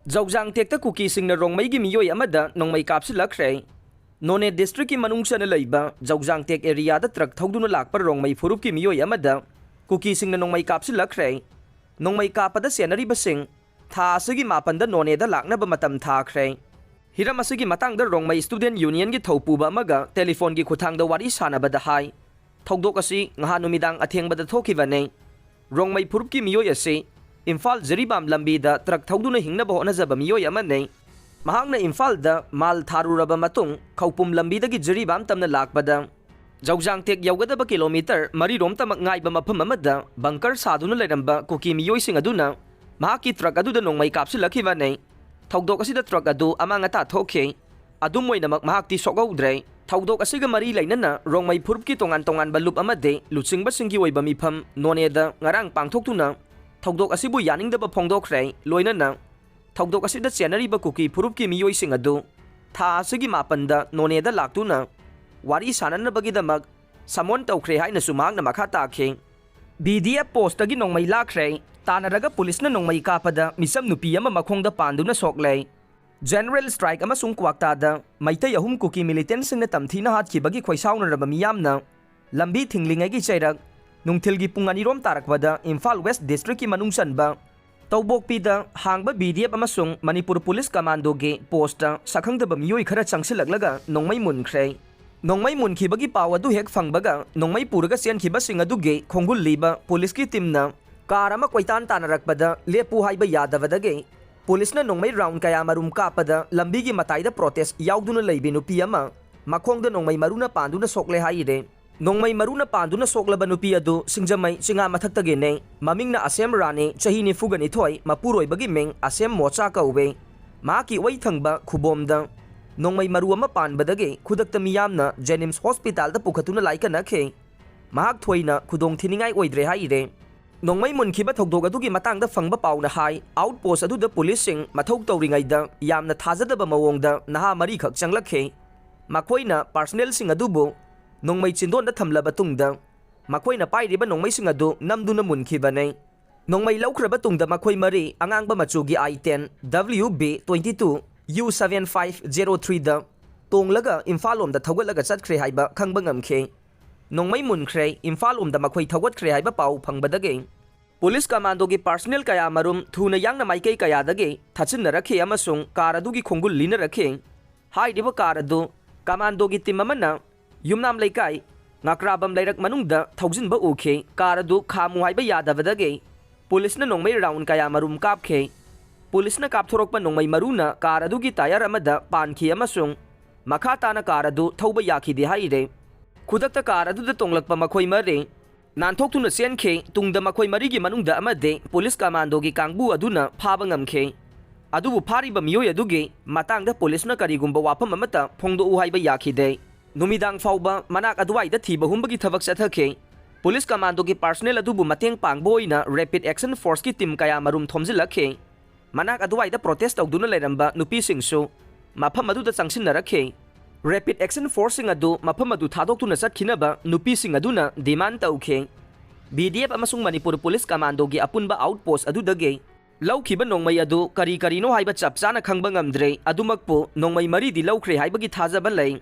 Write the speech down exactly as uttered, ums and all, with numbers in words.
ꯖꯧꯖꯥꯡ ꯇꯦꯛꯇ ꯀꯨꯀꯤꯁꯤꯡꯅ ꯔꯣꯡꯃꯩꯒꯤ ꯃꯤꯑꯣꯏ ꯑꯃꯗ ꯅꯣꯡꯃꯩ ꯀꯥꯞꯁꯤꯜꯂꯛꯈ꯭ꯔꯦ꯫ ꯅꯣꯅꯦ ꯗꯤꯁꯇ꯭ꯔꯤꯛꯀꯤ ꯃꯅꯨꯡ ꯆꯟꯅ ꯂꯩꯕ ꯖꯧꯖꯥꯡ ꯇꯦꯛ ꯑꯦꯔꯤꯌꯥꯗ ꯇ꯭ꯔꯛ ꯊꯧꯗꯨꯅ ꯂꯥꯛꯄ ꯔꯣꯡꯃꯩ ꯐꯨꯔꯨꯞꯀꯤ ꯃꯤꯑꯣꯏ ꯑꯃꯗ ꯀꯨꯀꯤꯁꯤꯡꯅ ꯅꯣꯡꯃꯩ ꯀꯥꯞꯁꯤꯜꯂꯛꯈ꯭ꯔꯦ꯫ ꯅꯣꯡꯃꯩ ꯀꯥꯞꯄꯗ ꯆꯦꯟꯅꯔꯤꯕꯁꯤꯡ ꯊꯥ ꯑꯁꯤꯒꯤ ꯃꯥꯄꯟꯗ ꯅꯣꯅꯦꯗ ꯂꯥꯛꯅꯕ ꯃꯇꯝ ꯊꯥꯈ꯭ꯔꯦ꯫ ꯍꯤꯔꯝ ꯑꯁꯤꯒꯤ ꯃꯇꯥꯡꯗ ꯔꯣꯡꯃꯩ ꯁ꯭ꯇꯨꯗꯦꯟꯠ ꯌꯨꯅꯤꯌꯟꯒꯤ ꯊꯧꯄꯨꯕ ꯑꯃꯒ ꯇꯦꯂꯤꯐꯣꯟꯒꯤ ꯈꯨꯠꯊꯥꯡꯗ ꯋꯥꯔꯤ ꯁꯥꯟꯅꯕꯗ ꯍꯥꯏ, ꯊꯧꯗꯣꯛ ꯑꯁꯤ ꯉꯍꯥꯟ ꯅꯨꯃꯤꯗꯥꯡ ꯑꯊꯦꯡꯕꯗ ꯊꯣꯛꯈꯤꯕꯅꯤ꯫ ꯔꯣꯡꯃꯩ ꯐꯨꯔꯨꯞꯀꯤ ꯃꯤꯑꯣꯏ ꯑꯁꯤ ꯏꯝꯐꯥꯜ ꯖꯤꯔꯤꯕꯥꯝ ꯂꯝꯕꯤꯗ ꯇ꯭ꯔꯛ ꯊꯧꯗꯨꯅ ꯍꯤꯡꯅꯕ ꯍꯣꯠꯅꯖꯕ ꯃꯤꯑꯣꯏ ꯑꯃꯅꯤ꯫ ꯃꯍꯥꯛꯅ ꯏꯝꯐꯥꯜꯗ ꯃꯥꯜ ꯊꯥꯔꯨꯔꯕ ꯃꯇꯨꯡ ꯈꯧꯄꯨꯝ ꯂꯝꯕꯤꯗꯒꯤ ꯖꯤꯔꯤꯕꯥꯝ ꯇꯝꯅ ꯂꯥꯛꯄꯗ ꯖꯧꯖꯥꯡ ꯇꯦꯛ ꯌꯧꯒꯗꯕ ꯀꯤꯂꯣꯃꯤꯇꯔ ꯃꯔꯤꯔꯣꯝꯇꯃꯛ ꯉꯥꯏꯕ ꯃꯐꯝ ꯑꯃꯗ ꯕꯪꯀꯔ ꯁꯥꯗꯨꯅ ꯂꯩꯔꯝꯕ ꯀꯨꯀꯤ ꯃꯤꯑꯣꯏꯁꯤꯡ ꯑꯗꯨꯅ ꯃꯍꯥꯛꯀꯤ ꯇ꯭ꯔꯛ ꯑꯗꯨꯗ ꯅꯣꯡꯃꯩ ꯀꯥꯞꯁꯤꯜꯂꯛꯈꯤꯕꯅꯤ꯫ ꯊꯧꯗꯣꯛ ꯑꯁꯤꯗ ꯇ꯭ꯔꯛ ꯑꯗꯨ ꯑꯃꯥꯡ ꯑꯇꯥ ꯊꯣꯛꯈꯤ꯫ ꯑꯗꯨꯝ ꯑꯣꯏꯅꯃꯛ ꯃꯍꯥꯛꯇꯤ ꯁꯣꯛꯍꯧꯗ꯭ꯔꯦ꯫ ꯊꯧꯗꯣꯛ ꯑꯁꯤꯒ ꯃꯔꯤ ꯂꯩꯅꯅ ꯔꯣꯡꯃꯩ ꯐꯨꯔꯨꯞꯀꯤ ꯇꯣꯉꯥꯟ ꯇꯣꯉꯥꯟꯕ ꯂꯨꯞ ꯑꯃꯗꯤ ꯂꯨꯆꯤꯡꯕꯁꯤꯡꯒꯤ ꯑꯣꯏꯕ ꯃꯤꯐꯝ ꯅꯣꯅꯦꯗ ꯉꯔꯥꯡ ꯄꯥꯡꯊꯣꯛꯇꯨꯅ ꯊꯧꯗꯣꯛ ꯑꯁꯤꯕꯨ ꯌꯥꯅꯤꯡꯗꯕ ꯐꯣꯡꯗꯣꯛꯈ꯭ꯔꯦ꯫ ꯂꯣꯏꯅꯅ ꯊꯧꯗꯣꯛ ꯑꯁꯤꯗ ꯆꯦꯟꯅꯔꯤꯕ ꯀꯨꯀꯤ ꯐꯨꯔꯨꯞꯀꯤ ꯃꯤꯑꯣꯏꯁꯤꯡ ꯑꯗꯨ ꯊꯥ ꯑꯁꯤꯒꯤ ꯃꯥꯄꯟꯗ ꯅꯣꯅꯦꯗ ꯂꯥꯛꯇꯨꯅ ꯋꯥꯔꯤ ꯁꯥꯅꯅꯕꯒꯤꯗꯃꯛ ꯁꯃꯣꯟ ꯇꯧꯈ꯭ꯔꯦ ꯍꯥꯏꯅꯁꯨ ꯃꯍꯥꯛꯅ ꯃꯈꯥ ꯇꯥꯈꯤ꯫ ꯕꯤ ꯗꯤ ꯑꯦꯐ ꯄꯣꯁꯇꯒꯤ ꯅꯣꯡꯃꯩ ꯂꯥꯛꯈ꯭ꯔꯦ꯫ ꯇꯥꯟꯅꯔꯒ ꯄꯨꯂꯤꯁꯅ ꯅꯣꯡꯃꯩ ꯀꯥꯞꯄꯗ ꯃꯤꯆꯝ ꯅꯨꯄꯤ ꯑꯃ ꯃꯈꯣꯡꯗ ꯄꯥꯟꯗꯨꯅ ꯁꯣꯛꯂꯦ꯫ ꯖꯦꯅꯔꯦꯜ ꯁ꯭ꯇ꯭ꯔꯥꯏꯛ ꯑꯃꯁꯨꯡ ꯀ꯭ꯋꯥꯛꯇꯥꯗ ꯃꯩꯇꯩ ꯑꯍꯨꯝ ꯀꯨꯀꯤ ꯃꯤꯂꯤꯇꯦꯟꯠꯁꯤꯡꯅ ꯇꯝꯊꯤꯅ ꯍꯥꯠꯈꯤꯕꯒꯤ ꯈꯣꯏꯁꯥꯎꯅꯔꯕ ꯃꯤꯌꯥꯝꯅ ꯂꯝꯕꯤ ꯊꯤꯡꯂꯤꯉꯩꯒꯤ ꯆꯩꯔꯛ ꯅꯨꯡꯊꯤꯜꯒꯤ ꯄꯨꯡ ꯑꯅꯤꯔꯣꯝ ꯇꯥꯔꯛꯄꯗ ꯏꯝꯐꯥꯜ ꯋꯦꯁ ꯗꯤꯁꯇ꯭ꯔꯤꯛꯀꯤ ꯃꯅꯨꯡ ꯆꯟꯕ ꯇꯧꯕꯣꯛꯄꯤꯗ ꯍꯥꯡꯕ ꯕꯤ ꯗꯤ ꯑꯦꯐ ꯑꯃꯁꯨꯡ ꯃꯅꯤꯄꯨꯔ ꯄꯨꯂꯤꯁ ꯀꯃꯥꯟꯗꯣꯒꯤ ꯄꯣꯁꯇ ꯁꯛꯈꯪꯗꯕ ꯃꯤꯑꯣꯏ ꯈꯔ ꯆꯪꯁꯤꯜꯂꯛꯂꯒ ꯅꯣꯡꯃꯩ ꯃꯨꯟꯈ꯭ꯔꯦ꯫ ꯅꯣꯡꯃꯩ ꯃꯨꯟꯈꯤꯕꯒꯤ ꯄꯥꯎ ꯑꯗꯨ ꯍꯦꯛ ꯐꯪꯕꯒ ꯅꯣꯡꯃꯩ ꯄꯨꯔꯒ ꯆꯦꯟꯈꯤꯕꯁꯤꯡ ꯑꯗꯨꯒꯤ ꯈꯣꯡꯒꯨꯜꯂꯤꯕ ꯄꯨꯂꯤꯁꯀꯤ ꯇꯤꯝꯅ ꯀꯥꯔ ꯑꯃ ꯀꯣꯏꯇꯥꯟ ꯇꯥꯟꯅꯔꯛꯄꯗ ꯂꯦꯞꯄꯨ ꯍꯥꯏꯕ ꯌꯥꯗꯕꯗꯒꯤ ꯄꯨꯂꯤꯁꯅ ꯅꯣꯡꯃꯩ ꯔꯥꯎꯟ ꯀꯌꯥꯃꯔꯨꯝ ꯀꯥꯞꯄꯗ ꯂꯝꯕꯤꯒꯤ ꯃꯇꯥꯏꯗ ꯄ꯭ꯔꯣꯇꯦꯁ ꯌꯥꯎꯗꯨꯅ ꯂꯩꯕꯤ ꯅꯨꯄꯤ ꯑꯃ ꯃꯈꯣꯡꯗ ꯅꯣꯡꯃꯩ ꯃꯔꯨꯅ ꯄꯥꯟꯗꯨꯅ ꯁꯣꯛꯂꯦ ꯍꯥꯏꯔꯦ꯫ ꯅꯣꯡꯃꯩ ꯃꯔꯨꯅ ꯄꯥꯟꯗꯨꯅ ꯁꯣꯛꯂꯕ ꯅꯨꯄꯤ ꯑꯗꯨ ꯁꯤꯡꯖꯃꯩ ꯆꯤꯉꯥ ꯃꯊꯛꯇꯒꯤꯅꯤ꯫ ꯃꯃꯤꯡꯅ ꯑꯁꯦꯝ ꯔꯥꯅꯤ, ꯆꯍꯤ ꯅꯤꯐꯨꯒ ꯅꯤꯊꯣꯏ, ꯃꯄꯨꯔꯣꯏꯕꯒꯤ ꯃꯤꯡ ꯑꯁꯦꯝ ꯃꯣꯆꯥ ꯀꯧꯋꯦ꯫ ꯃꯍꯥꯛꯀꯤ ꯑꯣꯏ ꯊꯪꯕ ꯈꯨꯕꯣꯝꯗ ꯅꯣꯡꯃꯩ ꯃꯔꯨ ꯑꯃ ꯄꯥꯟꯕꯗꯒꯤ ꯈꯨꯗꯛꯇ ꯃꯤꯌꯥꯝꯅ ꯖꯦꯅꯤꯝꯁ ꯍꯣꯁꯄꯤꯇꯥꯜꯗ ꯄꯨꯈꯠꯇꯨꯅ ꯂꯥꯏꯀꯠꯅꯈꯤ꯫ ꯃꯍꯥꯛ ꯊꯣꯏꯅ ꯈꯨꯗꯣꯡ ꯊꯤꯅꯤꯡꯉꯥꯏ ꯑꯣꯏꯗ꯭ꯔꯦ ꯍꯥꯏꯔꯦ꯫ ꯅꯣꯡꯃꯩ ꯃꯨꯟꯈꯤꯕ ꯊꯧꯗꯣꯛ ꯑꯗꯨꯒꯤ ꯃꯇꯥꯡꯗ ꯐꯪꯕ ꯄꯥꯎꯅ ꯍꯥꯏ, ꯑꯥꯎꯠ ꯄꯣꯁ ꯑꯗꯨꯗ ꯄꯨꯂꯤꯁꯁꯤꯡ ꯃꯊꯧ ꯇꯧꯔꯤꯉꯩꯗ ꯌꯥꯝꯅ ꯊꯥꯖꯗꯕ ꯃꯑꯣꯡꯗ ꯅꯍꯥ ꯃꯔꯤꯈꯛ ꯆꯪꯂꯛꯈꯤ꯫ ꯃꯈꯣꯏꯅ ꯄꯥꯔꯁꯅꯦꯜꯁꯤꯡ ꯑꯗꯨꯕꯨ ꯅꯣꯡꯃꯩ ꯆꯤꯟꯗꯣꯟꯗ ꯊꯝꯂꯕ ꯇꯨꯡꯗ ꯃꯈꯣꯏꯅ ꯄꯥꯏꯔꯤꯕ ꯅꯣꯡꯃꯩꯁꯤꯡ ꯑꯗꯨ ꯅꯝꯗꯨꯅ ꯃꯨꯟꯈꯤꯕꯅꯤ꯫ ꯅꯣꯡꯃꯩ ꯂꯧꯈ꯭ꯔꯕ ꯇꯨꯡꯗ ꯃꯈꯣꯏ ꯃꯔꯤ ꯑꯉꯥꯡꯕ ꯃꯆꯨꯒꯤ I ten W B twenty two U seven five zero ꯊ꯭ꯔꯤꯗ ꯇꯣꯡꯂꯒ ꯏꯝꯐꯥꯜ ꯂꯣꯝꯗ ꯊꯧꯒꯠꯂꯒ ꯆꯠꯈ꯭ꯔꯦ ꯍꯥꯏꯕ ꯈꯪꯕ ꯉꯝꯈꯤ꯫ ꯅꯣꯡꯃꯩ ꯃꯨꯟꯈ꯭ꯔꯦ, ꯏꯝꯐꯥꯜ ꯂꯣꯝꯗ ꯃꯈꯣꯏ ꯊꯧꯒꯠꯈ꯭ꯔꯦ ꯍꯥꯏꯕ ꯄꯥꯎ ꯐꯪꯕꯗꯒꯤ ꯄꯨꯂꯤꯁ ꯀꯃꯥꯟꯗꯣꯒꯤ ꯄꯥꯔꯁꯅꯦꯜ ꯀꯌꯥ ꯃꯔꯨꯝ ꯊꯨꯅ ꯌꯥꯡꯅ ꯃꯥꯏꯀꯩ ꯀꯌꯥꯗꯒꯤ ꯊꯠꯆꯤꯟꯅꯔꯛꯈꯤ ꯑꯃꯁꯨꯡ ꯀꯥꯔ ꯑꯗꯨꯒꯤ ꯈꯣꯡꯒꯨꯜ ꯂꯤꯅꯔꯛꯈꯤ꯫ ꯍꯥꯏꯔꯤꯕ ꯀꯥꯔ ꯑꯗꯨ ꯀꯃꯥꯟꯗꯣꯒꯤ ꯇꯤꯝ ꯑꯃꯅ ꯌꯨꯝꯅꯥꯝ ꯂꯩꯀꯥꯏ ꯉꯀ꯭ꯔꯥꯕꯝ ꯂꯩꯔꯛ ꯃꯅꯨꯡꯗ ꯊꯧꯖꯤꯟꯕ ꯎꯈꯤ꯫ ꯀꯥꯔ ꯑꯗꯨ ꯈꯥꯝꯃꯨ ꯍꯥꯏꯕ ꯌꯥꯗꯕꯗꯒꯤ ꯄꯨꯂꯤꯁꯅ ꯅꯣꯡꯃꯩ ꯔꯥꯎꯟ ꯀꯌꯥ ꯃꯔꯨꯝ ꯀꯥꯞꯈꯤ꯫ ꯄꯨꯂꯤꯁꯅ ꯀꯥꯞꯊꯣꯔꯛꯄ ꯅꯣꯡꯃꯩ ꯃꯔꯨꯅ ꯀꯥꯔ ꯑꯗꯨꯒꯤ ꯇꯥꯌꯔ ꯑꯃꯗ ꯄꯥꯟꯈꯤ ꯑꯃꯁꯨꯡ ꯃꯈꯥ ꯇꯥꯅ ꯀꯥꯔ ꯑꯗꯨ ꯊꯧꯕ ꯌꯥꯈꯤꯗꯦ ꯍꯥꯏꯔꯦ꯫ ꯈꯨꯗꯛꯇ ꯀꯥꯔ ꯑꯗꯨꯗ ꯇꯣꯡꯂꯛꯄ ꯃꯈꯣꯏ ꯃꯔꯤ ꯅꯥꯟꯊꯣꯛꯇꯨꯅ ꯆꯦꯟꯈꯤ꯫ ꯇꯨꯡꯗ ꯃꯈꯣꯏ ꯃꯔꯤꯒꯤ ꯃꯅꯨꯡꯗ ꯑꯃꯗꯤ ꯄꯨꯂꯤꯁ ꯀꯃꯥꯟꯗꯣꯒꯤ ꯀꯥꯡꯕꯨ ꯑꯗꯨꯅ ꯐꯥꯕ ꯉꯝꯈꯤ꯫ ꯑꯗꯨꯕꯨ ꯐꯥꯔꯤꯕ ꯃꯤꯑꯣꯏ ꯑꯗꯨꯒꯤ ꯃꯇꯥꯡꯗ ꯄꯨꯂꯤꯁꯅ ꯀꯔꯤꯒꯨꯝꯕ ꯋꯥꯐꯝ ꯑꯃꯠꯇ ꯐꯣꯡꯗꯣꯛꯎ ꯍꯥꯏꯕ ꯌꯥꯈꯤꯗꯦ꯫ ꯅꯨꯃꯤꯗꯥꯡ ꯐꯥꯎꯕ ꯃꯅꯥꯛ ꯑꯗꯨꯋꯥꯏꯗ ꯊꯤꯕ ꯍꯨꯝꯕꯒꯤ ꯊꯕꯛ ꯆꯠꯊꯈꯤ꯫ ꯄꯨꯂꯤꯁ ꯀꯃꯥꯟꯗꯣꯒꯤ ꯄꯥꯔꯁꯅꯦꯜ ꯑꯗꯨꯕꯨ ꯃꯇꯦꯡ ꯄꯥꯡꯕ ꯑꯣꯏꯅ ꯔꯦꯄꯤꯗ ꯑꯦꯛꯁꯟ ꯐꯣꯔꯁꯀꯤ ꯇꯤꯝ ꯀꯌꯥ ꯃꯔꯨꯝ ꯊꯣꯝꯖꯤꯜꯂꯛꯈꯤ꯫ ꯃꯅꯥꯛ ꯑꯗꯨꯋꯥꯏꯗ ꯄ꯭ꯔꯣꯇꯦꯁ ꯇꯧꯗꯨꯅ ꯂꯩꯔꯝꯕ ꯅꯨꯄꯤꯁꯤꯡꯁꯨ ꯃꯐꯝ ꯑꯗꯨꯗ ꯆꯪꯁꯤꯟꯅꯔꯛꯈꯤ꯫ ꯔꯦꯄꯤꯗ ꯑꯦꯛꯁꯟ ꯐꯣꯔꯁꯁꯤꯡ ꯑꯗꯨ ꯃꯐꯝ ꯑꯗꯨ ꯊꯥꯗꯣꯛꯇꯨꯅ ꯆꯠꯈꯤꯅꯕ ꯅꯨꯄꯤꯁꯤꯡ ꯑꯗꯨꯅ ꯗꯤꯃꯥꯟ ꯇꯧꯈꯤ꯫ ꯕꯤ ꯗꯤ ꯑꯦꯐ ꯑꯃꯁꯨꯡ ꯃꯅꯤꯄꯨꯔ ꯄꯨꯂꯤꯁ ꯀꯃꯥꯟꯗꯣꯒꯤ ꯑꯄꯨꯟꯕ ꯑꯥꯎꯠꯄꯣꯁ ꯑꯗꯨꯗꯒꯤ ꯂꯧꯈꯤꯕ ꯅꯣꯡꯃꯩ ꯑꯗꯨ ꯀꯔꯤ ꯀꯔꯤꯅꯣ ꯍꯥꯏꯕ ꯆꯞ ꯆꯥꯅ ꯈꯪꯕ ꯉꯝꯗ꯭ꯔꯦ꯫ ꯑꯗꯨꯃꯛꯄꯨ ꯅꯣꯡꯃꯩ ꯃꯔꯤꯗꯤ ꯂꯧꯈ꯭ꯔꯦ ꯍꯥꯏꯕꯒꯤ ꯊꯥꯖꯕ ꯂꯩ꯫